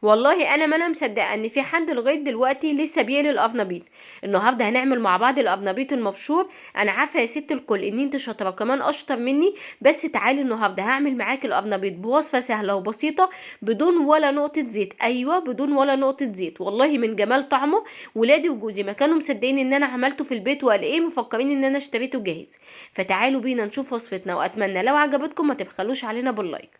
والله انا ما انا مصدقه ان في حد لغاية دلوقتي لسه بيقلي القرنبيط. النهارده هنعمل مع بعض القرنبيط المبشور. انا عارفه يا ست الكل ان انت شاطرة كمان اشطر مني، بس تعالي النهارده هعمل معاكي القرنبيط بوصفه سهلة وبسيطة بدون ولا نقطة زيت. ايوه بدون ولا نقطة زيت، والله من جمال طعمه ولادي وجوزي ما كانوا مصدقين ان انا عملته في البيت، وقال ايه مفكرين ان انا اشتريته جاهز. فتعالوا بينا نشوف وصفتنا، واتمنى لو عجبتكم ما تبخلوش علينا بال like.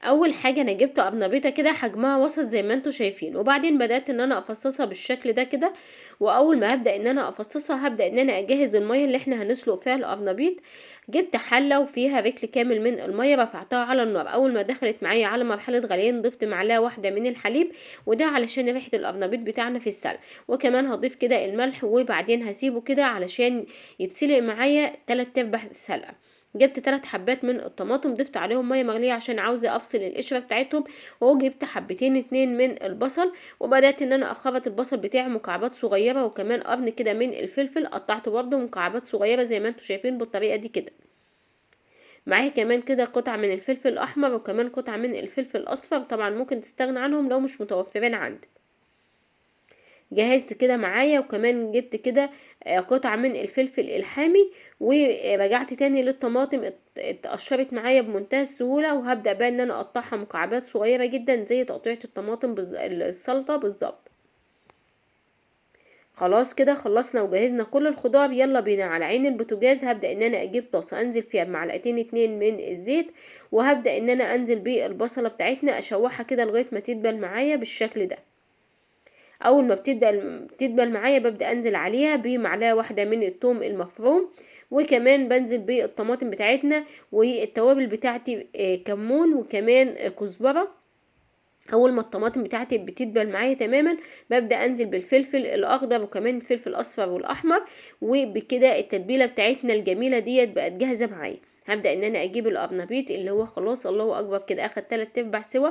اول حاجة انا جبت قرنبيطه كده حجمها وسط زي ما انتم شايفين، وبعدين بدات ان انا افصصها بالشكل ده كده. واول ما هبدا ان انا افصصها هبدا ان انا اجهز المية اللي احنا هنسلق فيها القرنبيط. جبت حله وفيها رتل كامل من المية، رفعتها على النار. اول ما دخلت معايا على مرحلة غليان ضفت معلقه واحدة من الحليب، وده علشان ريحه القرنبيط بتاعنا في السلق. وكمان هضيف كده الملح، وبعدين هسيبه كده علشان يتسلق معايا 3/4 سلقه. جبت 3 حبات من الطماطم، ضفت عليهم مية مغليه عشان عاوزه افصل القشرة بتاعتهم، وجبت حبتين 2 من البصل، وبدات ان انا اخرط البصل بتاعي مكعبات صغيرة، وكمان قرن كده من الفلفل قطعته برده مكعبات صغيرة زي ما انتم شايفين بالطريقة دي كده. معايا كمان كده قطعه من الفلفل الاحمر، وكمان قطعه من الفلفل الاصفر، طبعا ممكن تستغنى عنهم لو مش متوفرين عندك. جهزت كده معايا، وكمان جبت كده قطعة من الفلفل الحامي، ورجعت تاني للطماطم اتقشرت معايا بمنتهى السهولة. وهبدأ بقى ان انا اقطعها مكعبات صغيرة جدا زي تقطيعة الطماطم السلطة بالظبط. خلاص كده خلصنا وجهزنا كل الخضار. يلا بينا على عين البوتاجاز. هبدأ ان انا اجيب طاسة انزل فيها بمعلقتين 2 من الزيت، وهبدأ ان انا انزل بالبصلة بتاعتنا اشوحها كده لغاية ما تدبل معايا بالشكل ده. اول ما بتدبل معايا ببدأ انزل عليها بمعلقة واحدة من الثوم المفروم، وكمان بنزل بالطماطم بتاعتنا والتوابل بتاعتي، كمون وكمان كزبرة. اول ما الطماطم بتاعتي بتدبل معايا تماما ببدأ انزل بالفلفل الاخضر وكمان الفلفل الاصفر والاحمر، وبكده التتبيلة بتاعتنا الجميلة ديت بقت جاهزة معايا. هبدأ ان انا اجيب القرنبيط اللي هو خلاص الله اكبر كده اخد 3/4 سوا.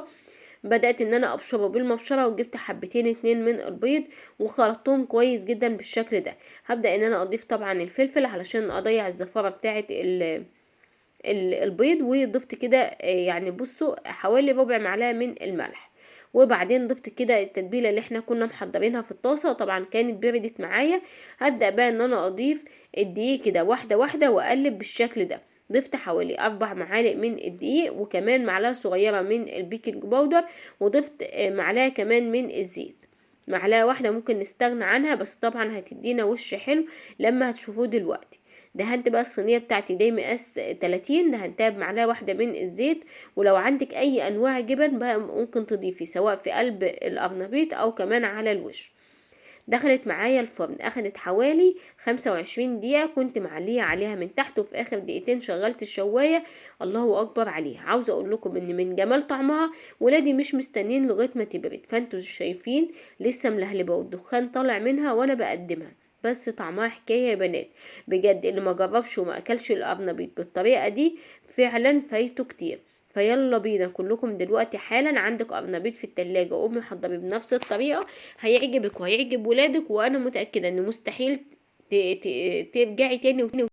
بدأت ان انا ابشره بالمبشرة، وجبت حبتين 2 من البيض وخلطتهم كويس جدا بالشكل ده. هبدأ ان انا اضيف طبعا الفلفل علشان اضيع الزفارة بتاعت البيض، وضفت كده، حوالي ربع معلقة من الملح، وبعدين ضفت كده التتبيلة اللي احنا كنا محضرينها في الطاسة، طبعا كانت بردت معايا. هبدأ بقى ان انا اضيف الدقيق كده واحدة واحدة واقلب بالشكل ده. ضفت حوالي 4 معالق من الدقيق، وكمان معلقة صغيرة من البيكنج باودر، وضفت معلقة كمان من الزيت، معلقة واحدة ممكن نستغنى عنها بس طبعا هتدينا وش حلو لما هتشوفوه دلوقتي. دهنت بقى الصينية بتاعتي دي مقاس 30، دهنتها بمعلقة واحدة من الزيت، ولو عندك أي أنواع جبن بقى ممكن تضيفي سواء في قلب القرنبيط أو كمان على الوش. دخلت معايا الفرن، اخدت حوالي 25 دقيقة، كنت معلية عليها من تحت، وفي اخر دقيقتين شغلت الشواية. الله اكبر عليها. عاوزة اقول لكم ان من جمال طعمها ولادي مش مستنيين لغاية ما تبرد، فانتوا شايفين لسه ملهلبة والدخان طالع منها وانا بقدمها، بس طعمها حكاية يا بنات بجد. اللي ما جربش وما اكلش القرنبيط بالطريقة دي فعلا فايته كتير. فيلا بينا كلكم دلوقتي حالا، عندك قرنبيط في التلاجة قومي حضريه بنفس الطريقة، هيعجبك وهيعجب ولادك، وانا متأكدة ان مستحيل ترجعي تاني وتاني.